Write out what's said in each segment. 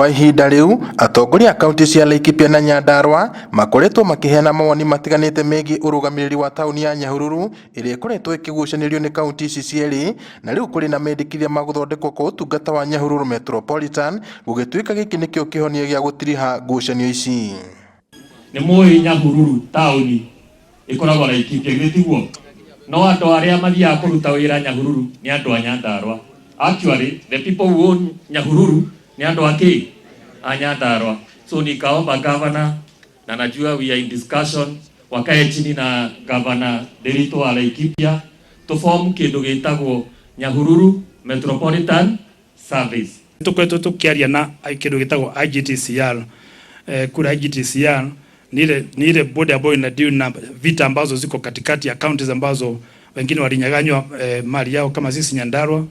Kwa ihinda rĩu, atongoria a kaunti cia Laikipia na Nyandarua makoretwo makĩheana mawoni matiganĩte megiĩ ũrũgamĩrĩri wa taũni ya Nyahururu ĩrĩa ĩkoretwo ĩkĩgucanĩrio nĩ kaunti ici cierĩ, na rĩu kũrĩ na mendekithia ma gũthondekwo kwa ũtungata wa Nyahururu Metropolitan gũgĩtuĩka gĩkĩ nĩkĩo kĩhonia gĩa gũtiriha ngucanio ici. Nĩ mũĩ Nyahururu taũni ĩkoragwo Laikipia, githĩ tiguo? No andũ arĩa mathiaga kũruta wĩra Nyahururu nĩ andũ a Nyandarua. Actually, the people who own Nyahururu nĩ andũ a kĩ? A Nyandarua. So nikaomba governor, na najua we are in discussion, wakae chini na Governor Ndiritu wa Laikipia tũform kĩndũ gĩtagwo Nyahururu Metropolitan Service. Tukoretwo tukiaria na kindu gitagwo IGTCR, kule IGTCR ni ile bodi ambayo ina deal na vita ambazo ziko katikati ya counties ambazo wengine walinyang'anywa mali yao kama sisi Nyandarua,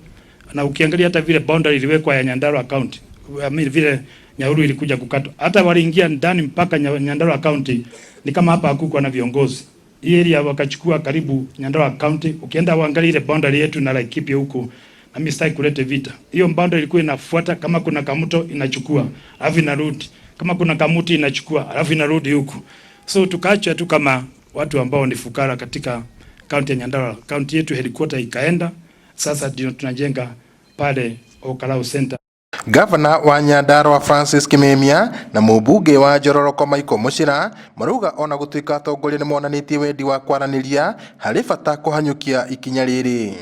na ukiangalia hata vile boundary iliwekwa ya Nyandarua County, I mean, vile Nyahururu ilikuja kukatwa, hata waliingia ndani mpaka Nyandarua County, ni kama hapa hakukuwa na viongozi. Hii area wakachukua karibu Nyandarua County. Ukienda uangalie ile boundary yetu na Laikipia huko, na mimi sitaki kuleta vita. Hiyo boundary ilikuwa inafuata, kama kuna kamuto inachukua, alafu inarudi. Kama kuna kamuti inachukua, alafu inarudi huku. So tukaacha tu kama watu ambao ni fukara katika kaunti ya Nyandarua. Kaunti yetu headquarter ikaenda, sasa ndio tunajenga pale Olkalou Center. Gavana wa Nyandarua Francis Kimemia na mũmbunge wa Njororoko Michael Muchira marauga ona gũtuĩka atongoria nĩ monanĩtie wendi wa kwaranĩria, harĩ bata kũhanyũkia ikinya rĩrĩ.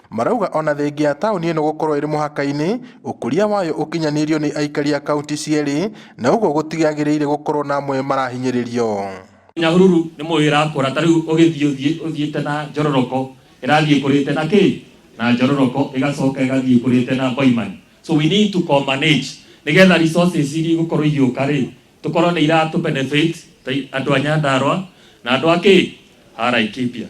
Marauga ona thengia ya taũni ĩno gũkorwo ĩrĩ mũhaka-inĩ, ũkũria wayo ũkinyanĩirio nĩ aikari a kaunti cierĩ na ũguo gũtiagĩrĩire gũkorwo na amwe marahinyĩrĩrio. Nyahururu nĩ mũĩ ĩrakũra, ta rĩu ũgĩthiĩ ũthiĩte na Njororoko, ĩrathiĩ ĩkũrĩte na kĩ na Njororoko, ĩgacoka ĩgathiĩ ĩkũrĩte na Boiman. So we need to co-manage nĩgetha resources iria igũkorwo igĩũka rĩ, tũkorwo nĩ iratũ benefit ta andũ a Nyandarua na andũ a kĩ a Laikipia.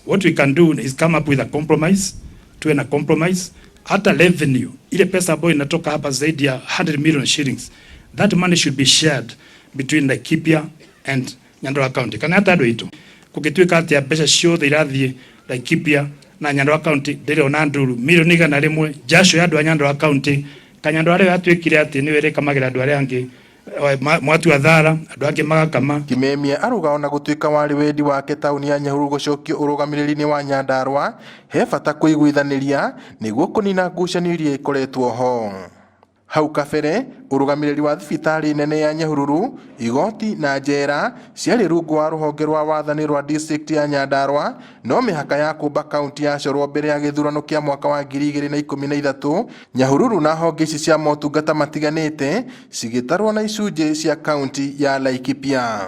What we can do is come up with a compromise, tuwe na compromise. Hata revenue, ile pesa ambayo inatoka hapa zaidi ya 100 million shillings, that money should be shared between Laikipia and Nyandarua County. Kana hata andũ aitũ kũngĩtuĩka atĩa mbeca ciothe irathiĩ Laikipia na Nyandarua County, ndĩrona nduru milioni 100 jasho ya andũ a Nyandarua County. Kanyandarua rĩo yatuĩkire atĩ nĩyo ĩrĩkamagĩra andũ arĩa angĩ, mwatua thara andũ angĩ magakama. Kimemia aruga ona gũtuĩka warĩ wendi wake taũni ya Nyahururu gũcokio ũrũgamĩrĩri-inĩ wa Nyandarua, he bata kũiguithanĩria nĩguo kũnina ngucanio iria ikoretwo ho. Hau kabere ũrũgamĩrĩri wa thibitarĩ nene ya Nyahururu, igoti na njera ciarĩ rungu wa rũhonge rwa wathani rwa district ya Nyandarua, no mĩhaka ya kũmba kaunti yacorwo mbere ya gĩthurano kĩa mwaka wa 2013, Nyahururu na honge ici cia motungata matiganĩte cigĩtarwo na icunjĩ cia kaunti ya Laikipia.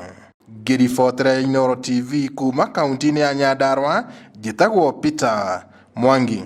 Ngĩribotera Inooro TV kuma kaunti-inĩ ya Nyandarua, njĩtagwo Peter Mwangi.